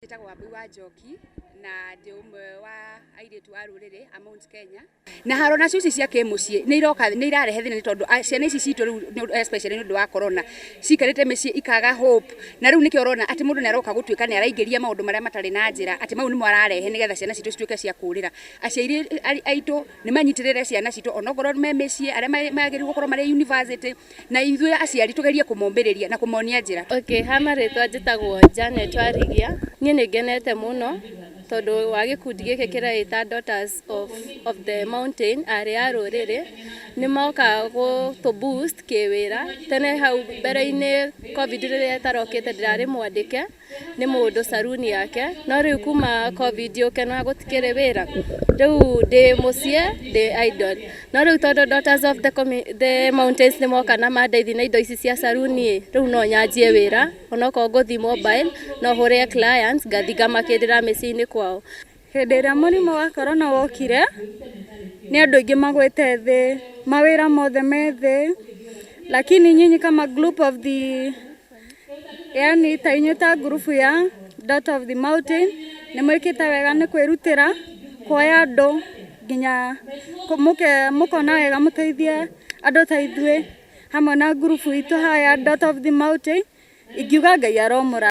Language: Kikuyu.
Njĩtagwo Wambui wa Njoki na ndĩ ũmwe wa airĩtu a rũrĩrĩ a Mount Kenya. Na haro nacio ici cia kĩmũciĩ nĩ iroka, nĩ irarehe thĩna, nĩ tondũ ciana ici citũ rĩu, especially nĩ ũndũ wa corona, cikarĩte mĩciĩ ikaga hope, na rĩu nĩkĩo ũrona atĩ mũndũ nĩ aroka gũtuĩka nĩ araingĩria maũndũ marĩa matarĩ na njĩra, atĩ mau nĩmo ararehe nĩgetha ciana citũ cituĩke cia kũrĩra. Aciari aitũ nĩ manyitĩrĩre ciana citũ onokorwo me mĩciĩ, arĩa magĩrĩirwo gũkorwo marĩ university, na ithuĩ aciari tũgerie kũmomĩrĩria na kũmonia njĩra. Okay, ha marĩtwa njĩtagwo Janet Warigia. Niĩ nĩ ngenete mũno tondũ wa gĩkundi gĩkĩ kĩreĩta Daughters of the Mountain, arĩ a rũrĩrĩ, nĩ moka gũtũ boost kĩwĩra. Tene hau mbere-inĩ, COVID rĩrĩa ĩtarokĩte, ndĩrarĩ mwandĩke nĩ mũndũ saruni yake, no rĩu kuma COVID yũke na gũtikĩrĩ wĩra, rĩu ndĩ mũciĩ, ndĩ idle. No rĩu tondũ Daughters of the Mountains nĩ moka na mandeithia na indo ici cia saruni, rĩu no nyanjie wĩra, onokorwo ngũthiĩ mobile, no hũrĩre clients, ngathi ngamakĩrĩra mĩciĩ-inĩ kwao. Hĩndĩ ĩrĩa mũrimũ wa corona wokire, nĩ andũ aingĩ magwĩte thĩ, mawĩra mothe me thĩ, lakini nyinyi kama group of the, yani ta inyuĩ ta ngurubu ya Daughter of the Mountain, nĩ mwĩkĩte wega nĩ kwĩrutĩra kuoya andũ nginya mũkona wega mũteithie andũ ta ithuĩ hamwe na ngurubu itũ haha ya Daughter of the Mountain. Ingiuga Ngai aromũra.